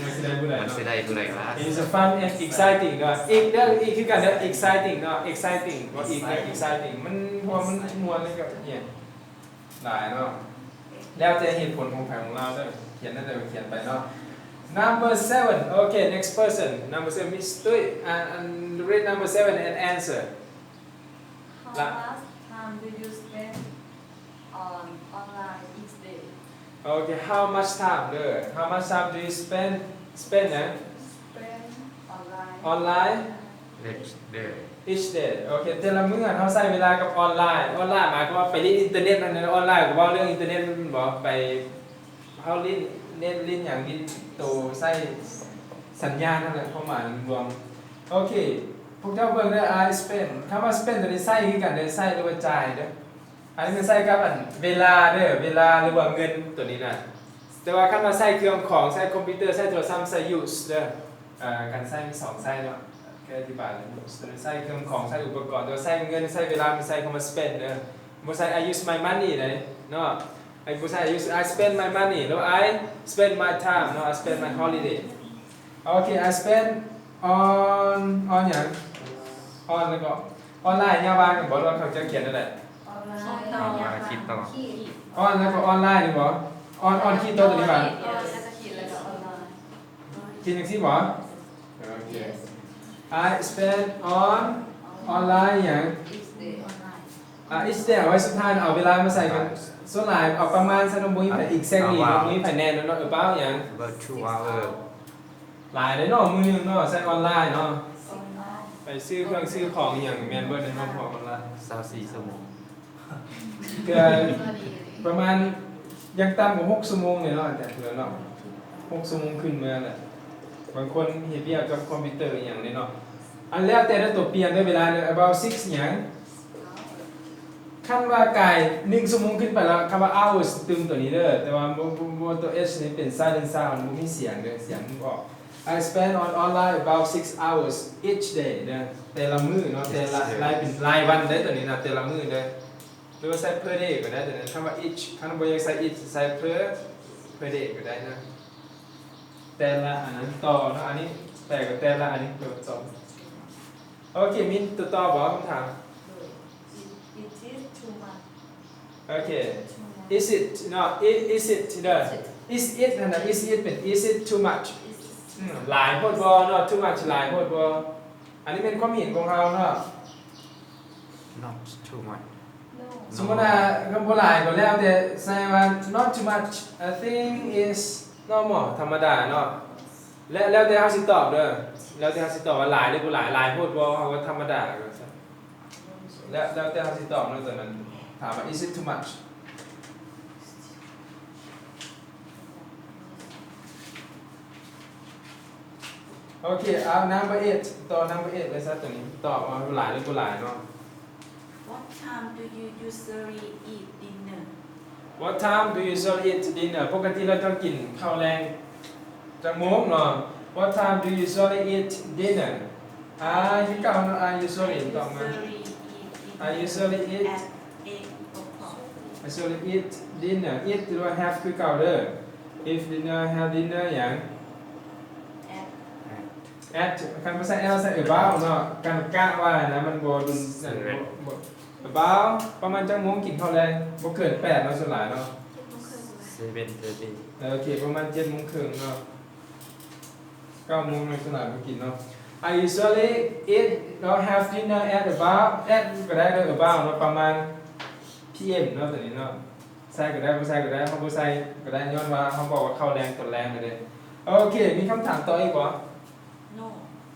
ມັນຊິໄດ້ຜູ້ໃດ ມັນຊິ ເນາະ ໄດ້ຜູ້ໃດວະ? It's fun and exciting ເນາະ. ອີກເດີ ອີກຄືກັນເດີ exciting ເນາະ exciting ບໍ່ อีก เด้อ exciting ມັນ ເພາະວ່າມັນມ່ວນ ແລ້ວກໍ ຫຍັງ ຫຼາຍເນາະ ແລ້ວແຕ່ເຫດຜົນຂອງໃຜຂອງລາວເດີ ຂຽນແນວໃດກໍຂຽນໄປເນາະ. Number seven. Okay, next person. Number seven, Miss Tui. And, and read number seven and answer. How ລະ much time do you spend on online each day? Okay, how much time ເດີ how much time do you spend spend ຫຍັງ? Spend online online Each day. each day. Okay, ແຕ່ລະມື້ເຮົາໃຊ້ເວລາກັບອອນລາຍ ອອນລາຍໝາຍຄວາມວ່າໄປຫຼິ້ນອິນເຕີເນັດ ອັນນັ້ນອອນລາຍກໍເວົ້າເລື່ອງອິນເຕີເນັດແມ່ນບໍ່? ໄປ ເຮົາຫຼິ້ນເນັດ ຫຼິ້ນຫຍັງ ຫຼິ້ນໂຕໃຊ້ສັນຍານນັ້ນແຫຼະ ຄວາມໝາຍລວມ. ໂອເຄ ພວກເຈົ້າເບິ່ງເດີ I spend ຄຳວ່າ spend ຕົວນີ້ໃຊ້ຄືກັນເດີ ໃຊ້ ຫຼືວ່າຈ່າຍເດີ. ອັນນີ້ມັນໃຊ້ກັບອັນເວລາເດີ ເວລາ ຫຼືວ່າເງິນຕົວນີ້ນະ. ແຕ່ວ່າຄັນວ່າໃຊ້ເຄື່ອງຂອງ ໃຊ້ຄອມພິວເຕີ ໃຊ້ໂທລະສັບ ໃຊ້ use ເດີ. ເອີ ການໃຊ້ມີສອງໃຊ້ເນາະ. ອະທິບາຍແລ້ວ ໃຊ້ເຄື່ອງຂອງ ໃຊ້ອຸປະກອນ ແຕ່ວ່າໃຊ້ເງິນ ໃຊ້ເວລາ ມັນໃຊ້ຄຳວ່າ spend ເດີ ບໍ່ໃຊ້ I use my money ເດ້ເນາະ. ໄອ້ ບໍ່ໃຊ້ I use I spend my money ຫຼື I spend my time ເນາະ I spend my holiday. ໂອເຄ I spend on on ຫຍັງ? on ແລ້ວກໍ ອອນລາຍ ຍາວານກັນບໍ່ ຫຼືວ່າເຂົາເຈົ້າຂຽນແນວໃດ? ອອນລາຍ ອອນລາຍ ອອນລາຍ ຄລິກຕໍ່ ອອນ ແລ້ວກໍອອນລາຍນີ້ບໍ່? on on ຂີດຕໍ່ຕົວນີ້ບໍ່? ຂີດແລ້ວກໍອອນລາຍ ຂີດຈັ່ງຊີ້ບໍ່? ໂອເຄ I spend on ອອນລາຍຫຍັງ? ອ່າ each day ເອົາໄວ້ສຸດທ້າຍ ເອົາເວລາມາໃສ່ກັນ. ສ່ວນຫຼາຍເອົາປະມານ ຊັ້ນບໍ່ມີໃຜ exactly ບໍ່ມີໃຜແນ່ນອນເນາະ. about ຫຍັງ? about two hour ຫຼາຍເດ້ເນາະ ມື້ໜຶ່ງເນາະ ໃຊ້ອອນລາຍເນາະ. ໄປຊື້ເຄື່ອງຊື້ຂອງອີ່ຫຍັງແມ່ນເບິດເດ້ເນາະ ເພາະອອນລາຍ ຊາວສີ່ຊົ່ວໂມງ ເທື່ອປະມານຢ່າງຕ່ຳກໍຫົກຊົ່ວໂມງເດເນາະ ອາຈານ ເພື່ອເນາະ ຫົກຊົ່ວໂມງຂຶ້ນມາແຫຼະ. ບາງຄົນເຮັດວຽກກັບຄອມພິວເຕີອີ່ຫຍັງເດເນາະ. ອັນແລ້ວແຕ່ເດີ ຕົວປ່ຽນເດີ ເວລາເດີ about six ຫຍັງ? ຄັນວ່າກາຍໜຶ່ງຊົ່ວໂມງຂຶ້ນໄປແລ້ວ ຄຳວ່າ hours ຕື່ມຕົວນີ້ເດີ ແຕ່ວ່າບໍ່ ບໍ່ ບໍ່ ຕົວ h ນີ້ເປັນ silent sound ບໍ່ມີສຽງເດີ ສຽງມັນອອກ. I spend on online about six hours each day ເດີ ແຕ່ລະມື້ເນາະ ແຕ່ລະ each day ລາຍ ເປັນລາຍວັນເດີ ຕົວນີ້ນະ ແຕ່ລະມື້ເດີ ຫຼືວ່າໃສ່ per day ກໍໄດ້ ຕົວນັ້ນ ຄຳວ່າ each ຄັນບໍ່ຢາກໃສ່ each ໃສ່ per per day ກໍໄດ້ນະ. ແຕ່ລະອັນນັ້ນຕໍ່ເນາະ ອັນນີ້ແປກໍແຕ່ລະອັນນີ້ຕົວຕໍ່. ໂອເຄ ມີຕົວຕໍ່ບໍ່ ຄຳຖາມ? It is too much. ໂອເຄ is it ເນາະ is it ເດີ is it ຫັ້ນນະ is it ເປັນ is it too much ອືມ ຫຼາຍໂພດບໍ່ເນາະ too much ຫຼາຍໂພດບໍ່? ອັນນີ້ແມ່ນຄວາມເຫັນຂອງເຮົາເນາະ. not too much. ສົມມຸດວ່າ ບໍ່ຫຼາຍກໍແລ້ວແຕ່ ໃສ່ວ່າ not too much I think is normal ທຳມະດາເນາະ. ແລ້ວ ແລ້ວແຕ່ເຮົາຊິຕອບເດີ ແລ້ວແຕ່ເຮົາຊິຕອບວ່າຫຼາຍຫຼືບໍ່ຫຼາຍ ຫຼາຍໂພດບໍ່ ເຮົາກໍທຳມະດາ ແລ້ວ ແລ້ວແຕ່ເຮົາຊິຕອບເນາະ. ຕອນນັ້ນຖາມວ່າ is it too much? ໂອເຄ ເອົາ number eight ຕໍ່ number eight ເລີຍຊະ ຕົວນີ້ຕອບວ່າຫຼາຍຫຼືບໍ່ຫຼາຍເນາະ. What time do you usually eat dinner? What time do you usually eat dinner? ປົກກະຕິແລ້ວເຈົ້າກິນເຂົ້າແລງຈັກໂມງເນາະ? What time do you usually eat dinner? ອາ ຄືເກົ່າເນາະ I usually ຕອບມາ I usually eat at eight o'clock. I usually eat dinner. eat ຫຼືວ່າ have ຄືເກົ່າເດີ. eat dinner, have dinner ຫຍັງ? at at ຄັນບໍ່ໃສ່ at ໃສ່ about ເນາະ ກັນກະວ່ານະ ມັນບໍ່ດຸນ about ປະມານຈັກໂມງກິນເຂົ້າແລງ? ບໍ່ເກີນແປດເນາະ ສ່ວນຫຼາຍເນາະ seven thirty. ເອີ ໂອເຄ ປະມານເຈັດໂມງເຄິ່ງເນາະ ເກົ້າໂມງເນາະ ສ່ວນຫຼາຍບໍ່ກິນເນາະ. I usually eat ເນາະ have dinner at about at ກໍໄດ້ເດີ about ເນາະ ປະມານ PM ເນາະ ຕົວນີ້ເນາະ ໃສ່ກໍໄດ້ ບໍ່ໃສ່ກໍໄດ້ ເຮົາບໍ່ໃສ່ກໍໄດ້ ຍ້ອນວ່າເຮົາບອກວ່າເຂົ້າແລງຕອນແລງເລີຍເດ້. ໂອເຄ ມີຄຳຖາມຕໍ່ອີກບໍ່? No.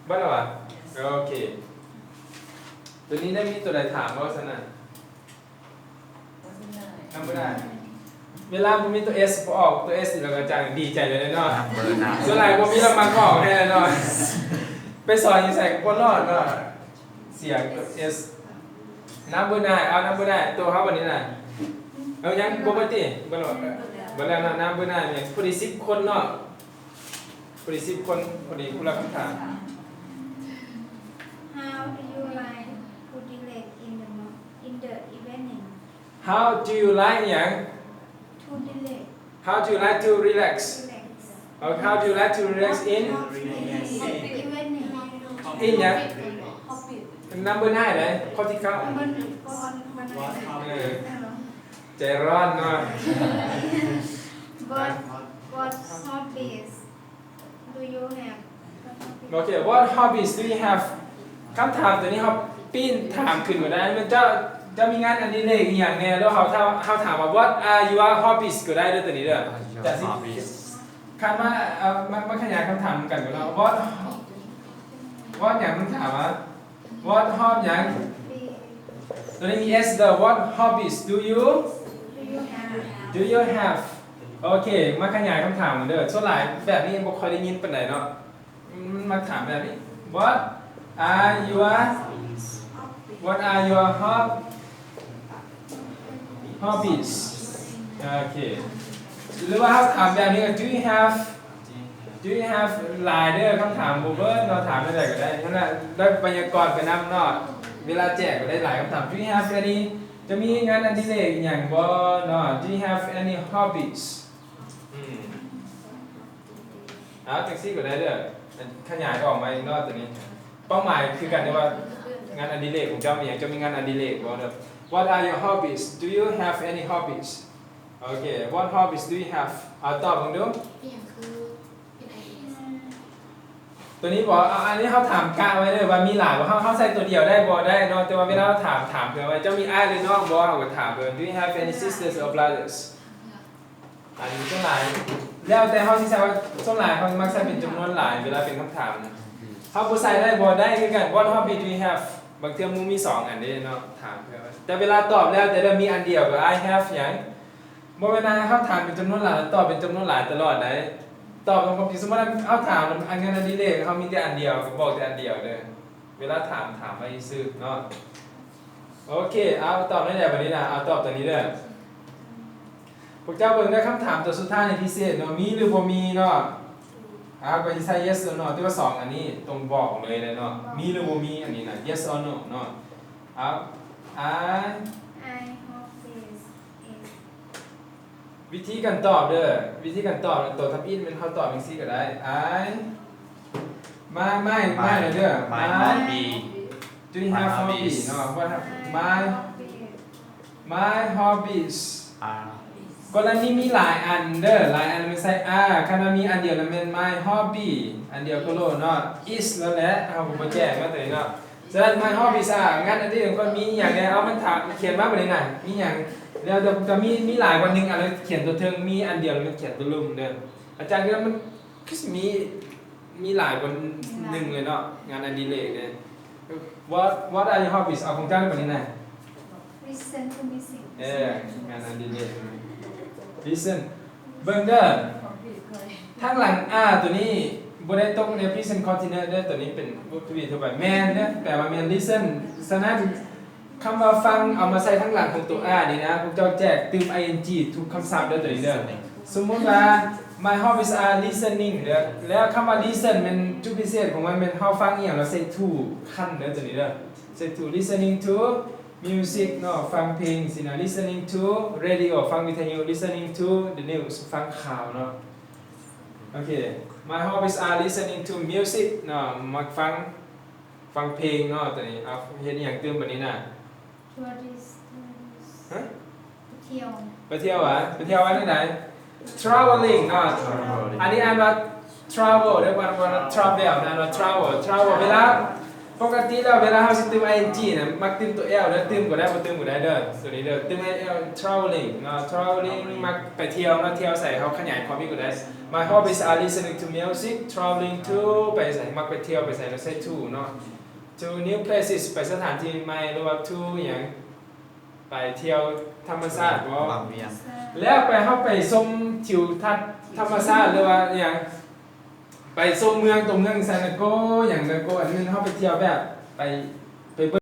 ເບິດແລ້ວຫວາ? ໂອເຄ ຕົວນີ້ໄດ້ມີຕົວໃດຖາມບໍ່ຊັ້ນນະ? ນຳບໍ່ໄດ້ ເວລາບໍ່ມີຕົວ S ບໍ່ອອກຕົວ S ແລ້ວກໍຈະດີໃຈເລີຍເນາະ. ສ່ວນຫຼາຍບໍ່ມີລະມັກອອກໃຫ້ເນາະ ໄປສອນຢູ່ໃສກໍບໍ່ລອດເນາະ ສຽງຕົວ S. number nine ເອົາ number nine ໂຕເຮົາບັດນີ້ນະ ເອົາ ຍັງບໍ່ເບິດຕິ? ບໍ່ລອດ ເບິດແລ້ວເນາະ. number nine ແມ່ນພໍດີສິບຄົນເນາະ ພໍດີສິບຄົນ ພໍດີຜູ້ລະຄຳຖາມ. How do you like to relax in the mo- in the evening? How do you like ຫຍັງ? To relax. How do you like to relax? Relax. ເອົາ How do you like to relax in? Evening. in ຫຍັງ? number nine ເດ້ ຂໍ້ທີເກົ້າ What ເອີ ໃຈຮ້ອນເນາະ. What what hobbies do you have? ໂອເຄ What hobbies do you have? ຄຳຖາມຕົວນີ້ເຮົາປີ້ນຖາມຂຶ້ນມາໄດ້ ແມ່ນເຈົ້າ ເຈົ້າມີງານອະດິເລກອີ່ຫຍັງແດ່ ຫຼືເຮົາ ເຮົາຖາມວ່າ What are your hobbies? ກໍໄດ້ເດີ ຕົວນີ້ເດີ. ຈະຊິ hobbies ຄັນມາ ເອີ ມາ ມາຂະຫຍາຍຄຳຖາມນຳກັນເນາະ. What what ຫຍັງ? ມັນຖາມວ່າ What hob ຫຍັງ? ຕົວນີ້ມີ S ເດີ. What hobbies do you do you have? ໂອເຄ ມາຂະຫຍາຍຄຳຖາມເດີ. ສ່ວນຫຼາຍແບບນີ້ບໍ່ຄ່ອຍໄດ້ຍິນປານໃດເນາະ ມັນມັກຖາມແບບນີ້ What are your What are your hob hobbies? ໂອເຄ ຫຼືວ່າເຮົາຖາມແບບນີ້ກໍ Do you have Do you have ຫຼາຍເດີ້ ຄຳຖາມບໍ່ເບິດເນາະ ຖາມແນວໃດກໍໄດ້ ຫັ້ນນະ ໄດ້ໄວຍາກອນໄປນຳເນາະ ເວລາແຈກກໍໄດ້ຫຼາຍຄຳຖາມ. Do you have any ເຈົ້າມີງານອະດິເລກອີ່ຫຍັງບໍ່ເນາະ? Do you have any hobbies? ອືມ ເອົາ ຈັ່ງຊີ້ກໍໄດ້ເດີ້ ອັນ ຂະຫຍາຍອອກມາອີກເນາະ ຕົວນີ້ ເປົ້າໝາຍຄືກັນເດີ້ວ່າ ງານອະດິເລກຂອງເຈົ້າມີຫຍັງ? ເຈົ້າມີງານອະດິເລກບໍ່ເດີ້? What are your hobbies? Do you have any hobbies? ໂອເຄ What hobbies do you have? ເອົາ ຕອບເບິ່ງດູ. ອີ່ຫຍັງຄືເປັນ I S? ຕົວນີ້ບໍ່ ເອົາ ອັນນີ້ເຮົາຖາມກະໄວ້ເດີ້ວ່າມີຫຼາຍບໍ່? ເຮົາ ເຮົາໃສ່ຕົວດຽວໄດ້ບໍ່? ໄດ້ເນາະ ແຕ່ວ່າເວລາເຮົາຖາມ ຖາມເພື່ອວ່າເຈົ້າມີອ້າຍ ຫຼື ນ້ອງບໍ່? ເຮົາກໍຖາມເພິ່ນ Do you have any sisters or brothers? ອັນນີ້ສ່ວນຫຼາຍ ແລ້ວແຕ່ເຮົາຊິໃສ່ວ່າ ສ່ວນຫຼາຍເຮົາມັກໃສ່ເປັນຈຳນວນຫຼາຍເວລາເປັນຄຳຖາມນະ ເຮົາບໍ່ໃສ່ໄດ້ບໍ່? ໄດ້ຄືກັນ. What hobby do you have? ບາງເທື່ອໝູ່ມີສອງອັນເດ້ເນາະ ຖາມເພື່ອວ່າ ແຕ່ເວລາຕອບແລ້ວແຕ່ເດີ ມີອັນດຽວກໍ I have ຫຍັງ ບໍ່ແມ່ນວ່າເຮົາຖາມເປັນຈຳນວນຫຼາຍ ແລ້ວຕອບເປັນຈຳນວນຫຼາຍຕະຫຼອດໄດ໋. ຕອບບາງທີ ສົມມຸດວ່າເຮົາຖາມອັນງານອະດິເລກ ເຮົາມີແຕ່ອັນດຽວ ກໍບອກແຕ່ອັນດຽວເດີ ເວລາຖາມ ຖາມໄວ້ຊື່ໆເນາະ. ໂອເຄ ເອົາ ຕອບໄດ້ແລ້ວບັດນີ້ນະ ເອົາ ຕອບຕົວນີ້ເດີ. ພວກເຈົ້າເບິ່ງເດີ ຄຳຖາມຕົວສຸດທ້າຍນີ້ພິເສດເນາະ ມີ ຫຼື ບໍ່ມີເນາະ. ເອົາ ກໍຊິໃສ່ yes or no ແຕ່ວ່າສອງອັນນີ້ຕ້ອງບອກເລີຍເນາະ ມີ ຫຼື ບໍ່ມີ ອັນນີ້ນະ yes or no ເນາະ. ເອົາ I I hobbies is ວິທີການຕອບເດີ ວິທີການຕອບ ຕົວທຳອິດແມ່ນເຮົາຕອບຈັ່ງຊີ້ກໍໄດ້ I my my my ເດີ my my hobby. Do you have hobby ເນາະ what have my hobby my hobbies. ອາ ກໍລະນີມີຫຼາຍອັນເດີ ຫຼາຍອັນແມ່ນໃສ່ are ຄັນວ່າມີອັນດຽວລະແມ່ນ my hobby ອັນດຽວໂຄໂລເນາະ is ນັ້ນແຫຼະ ເຮົາກໍບໍ່ແຈ້ງເນາະ ຕົວນີ້ເນາະ. ສະນັ້ນ my hobbies are ງານອະດິເລກຂອງຂ້ອຍມີຫຍັງແດ່? ເອົາ ມັນຖາມ ຂຽນມາບາດນີ້ນະ ມີຫຍັງ? ແລ້ວຈະ ຈະມີ ມີຫຼາຍກວ່າໜຶ່ງອັນ ແລ້ວຂຽນຕົວເທິງ ມີອັນດຽວ ແລ້ວມັນຂຽນຕົວລຸ່ມເດີ. ອາຈານຄິດວ່າມັນຄືຊິມີ ມີຫຼາຍກວ່າໜຶ່ງເລີຍເນາະ ງານອະດິເລກເດ້. What what are your hobbies? ເອົາ ຂອງເຈົ້າບາດນີ້ນະ Listen to music. ເອີ ງານອະດິເລກ listen. ເບິ່ງເດີ ທາງຫຼັງ are ຕົວນີ້ບໍ່ໄດ້ຕົກໃນ present continuous ເດີ ຕົວນີ້ເປັນບຸກທະວີທົ່ວໄປ ແມ່ນເດີ ແປວ່າແມ່ນ listen. ສະນັ້ນ ຄຳວ່າຟັງເອົາມາໃສ່ທາງຫຼັງຂອງຕົວ are ນີ້ນະ ພວກເຈົ້າແຈກຕື່ມ ing ທຸກຄຳສັບເດີ ຕົວນີ້ເດີ. ສົມມຸດວ່າ my hobbies are listening ເດີ ແລ້ວຄຳວ່າ listen ແມ່ນຈຸດພິເສດຂອງມັນແມ່ນເຮົາຟັງອີ່ຫຍັງ ແລ້ວໃສ່ to ຂັ້ນເດີ ຕົວນີ້ເດີ ໃສ່ to listening to music ເນາະ ຟັງເພງຊີ້ນະ listening to radio ຟັງວິທະຍຸ listening to the news ຟັງຂ່າວເນາະ. ໂອເຄ my hobbies are listening to music ເນາະ ມັກຟັງ ຟັງເພງເນາະ ຕົວນີ້. ເອົາ ເຮັດອີ່ຫຍັງຕື່ມບາດນີ້ນະ? Tourist tourist ຮະ? ໄປທ່ຽວ ໄປທ່ຽວຫວາ? ໄປທ່ຽວວ່າຈັ່ງໃດ? Travelling ເນາະ travelling ອັນນີ້ອ່ານວ່າ travel ເດີ ບໍ່ແມ່ນວ່າ travel ນະ ອ່ານວ່າ travel travel ເວລາ ປົກກະຕິແລ້ວເວລາເຮົາຊິຕື່ມ ing ນະ ມັກຕື່ມຕົວ l ເດີ ຕື່ມກໍໄດ້ ບໍ່ຕື່ມກໍໄດ້ເດີ ຕົວນີ້ເດີ ຕື່ມ l travelling ເນາະ travelling ມັກໄປທ່ຽວເນາະ ທ່ຽວໃສ ເຮົາຂະຫຍາຍຄວາມອີກກໍໄດ້. My hobbies are listening to music, travelling to ໄປໃສ ມັກໄປທ່ຽວໄປໃສ ແລ້ວໃສ່ to ເນາະ to new places ໄປສະຖານທີ່ໃໝ່ ຫຼືວ່າ to ຫຍັງ ໄປທ່ຽວທຳມະຊາດບໍ ບາງວຽງ ແລ້ວໄປ ເຮົາໄປຊົມທິວທັດທຳມະຊາດ ຫຼືວ່າຫຍັງ ໄປຊົມເມືອງຕົວເມືອງ San Diego ຫຍັງ Diego ອັນນີ້ເຮົາໄປທ່ຽວແບບໄປ ໄປເ